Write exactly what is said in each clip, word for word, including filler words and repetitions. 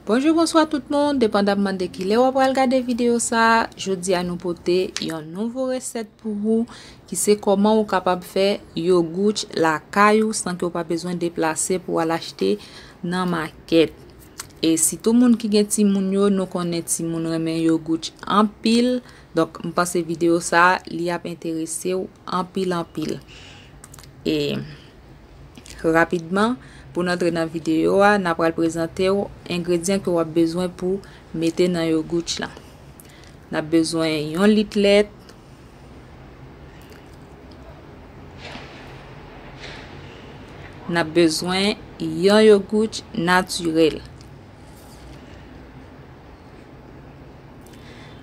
Bonjou, bonswa tout moun, depandamman de kilè w ap pral gade videyo sa, jodi a nou pote yon nouvo resèt pou ou, ki se kòman ou kapab fè yogourt lakay ou san ke w pa bezwen deplase pou al achte nan makèt. E sitou moun ki gen timoun yo, nou konnen timoun renmen yogourt anpil. Donk, m panse videyo sa, li ap enterese w anpil, anpil. E rapidman, pou n antre nan videyo a, n a pral prezante w engredyan ke w ap bezwen pou mete nan yogourt lan. N ap bezwen yon lit lèt. N ap bezwen yon yogourt natirèl.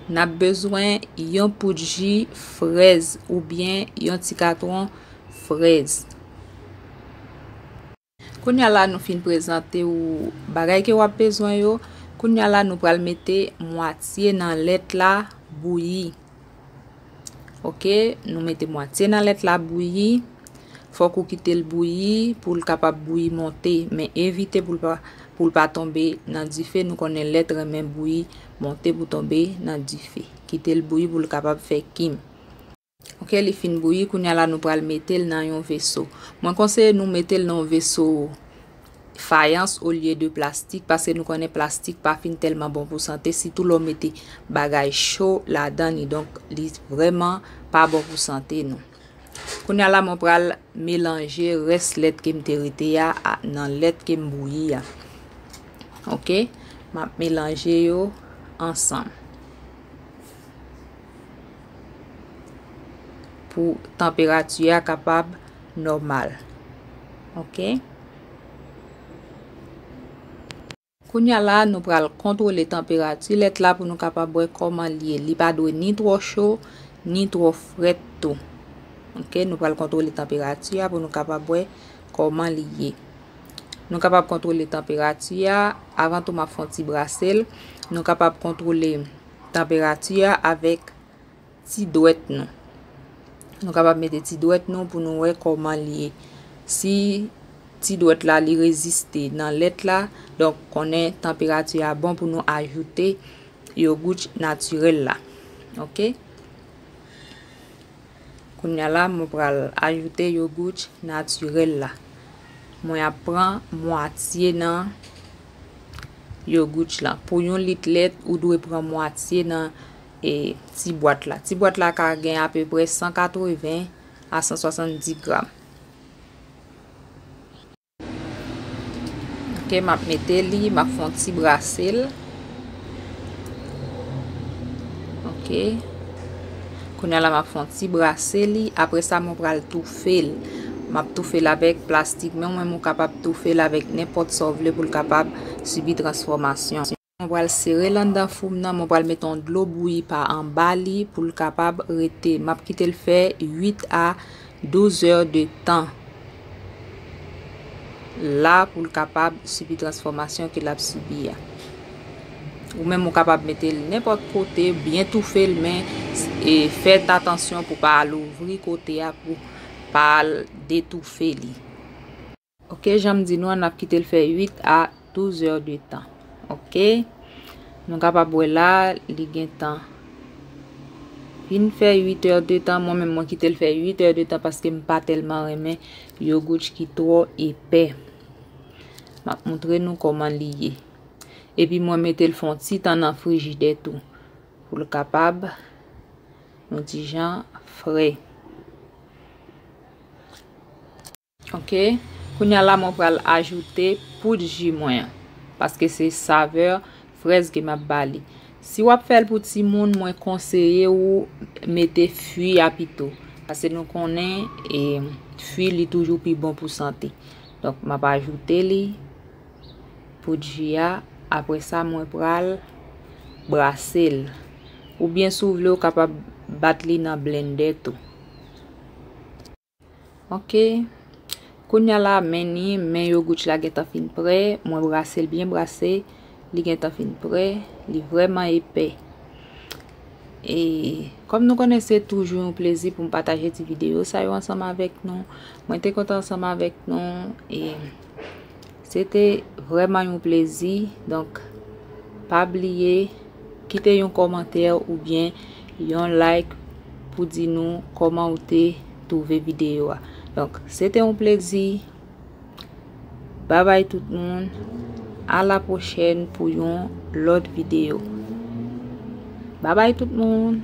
N ap bezwen yon poud ji frèz oubyen yon ti katwon frèz. Kounye a la nou fin prezante w bagay ke w ap bezwen yo. Kounye a la nou pral mete mwatye nan lèt la bouyi. Oke, nou mete mwatye nan lèt la bouyi. Fòk ou kite l bouyi pou l kapab bouyi monte, men evite pou l pa, pou l pa tonbe nan dife. Nou konnen lèt renmen bouyi monte pou tonbe nan dife. Kite l bouyi pou l kapab fè kim. Oke, li fin bouyi, kounye a la nou pral mete l nan yon veso. Mwen konseye nou mete l nan yon veso fayans olye de plastik, paske nou konnen plastik pa fin tèlman bon pou sante, sitou lè w mete bagay cho ladan li. Donk, li vrèman pa bon pou sante nou. Kounye a la, mwen pral melanje rès lèt ke m te rete a, a, nan lèt ke m bouyi a. Oke, m ap melanje yo ansanm pou tanperati a kapab nòmal. Oke. Kounye a la, nou pral kontwole tanperati lèt la pou nou kapab wè kòman li ye. Li pa dwe ni twò cho, ni twò frèt tou. Oke, nou pral kontwole tanperati a pou nou kapab wè kòman li ye. Nou kapab kontwole tanperati a, avan tou m ap fè yon ti brase l. Nou kapab kontwole tanperati a avèk ti dwèt nou. Nou kapab mete ti dwèt nou pou nou wè kòman li ye. Si ti dwèt la li reziste nan lèt la, donk konnen tanperati a bon pou nou ajoute yogourt natirèl la. Oke? Kounye a la, mwen pral ajoute yogourt natirèl la. Mwen ap pran mwatye nan yogourt la. Pou yon lit lèt, ou dwe pran mwatye nan, e, ti bwat la. Ti bwat la ka gen apeprè san katreven a san swasanndis gram. Oke, m ap mete li, m ap fè yon ti brase l. Oke. Kounye a la, m ap fè yon ti brase li. Apre sa, mwen pral toufe l. M ap toufe l avèk plastik, men ou menm ou kapab toufe l avèk nenpòt sa w vle pou l kapab sibi transfòmasyon. Mwen pral sere l anndan fou m nan, mwen pral mete yon dlo bouyi pa anba li pou l kapab rete. M ap kite l fè uit a douz è de tan la pou l kapab sibi transfòmasyon ke l ap sibi a. Ou menm ou kapab mete l nenpòt kote, byen toufe l, men, e, fè atansyon pou pa al ouvri kote a, pou pa al detoufe li. Oke, jan m di nou an, n ap kite l fè uit a douz è de tan. Oke? Nou kapab wè la, li gentan fin fè uit è de tan. Mwen menm, mwen kite l fè uit è de tan paske m pa tèlman renmen yogourt ki twò epè. M ap montre nou kòman li ye. Epi mwen mete l fè yon ti tan nan frijidè tou. Pou l kapab yon ti jan fre. Oke. Kounye a la, mwen pral ajoute poud ji mwen an, paske se savè frèz ke m ap ba li. Si w ap fè l pou timoun, mwen konseye ou mete fwi a pito, paske nou konnen, e, fwi li toujou pi bon pou sante. Donk, m ap ajoute li, poud ji a. Apre sa, mwen pral brase l. Oubyen, si w vle, ou kapab bat li nan blendè tou. Oke. Kounye a la, men ni, men yogourt la gentan fin prè. Mwen brase l byen brase. Li gentan fin prè. Li vrèman epè. E kòm nou konnen, se toujou yon plezi pou m pataje ti videyo sa yo ansanm avèk nou. Mwen te kontan ansanm avèk nou. E se te vrèman yon plezi. Donk, pa bliye kite yon kòmantè oubyen yon like pou di nou kòman ou te twouve videyo a. Donk, se te yon plezi. Babay tout moun. A la pwochèn pou yon lòt videyo. Babay tout moun.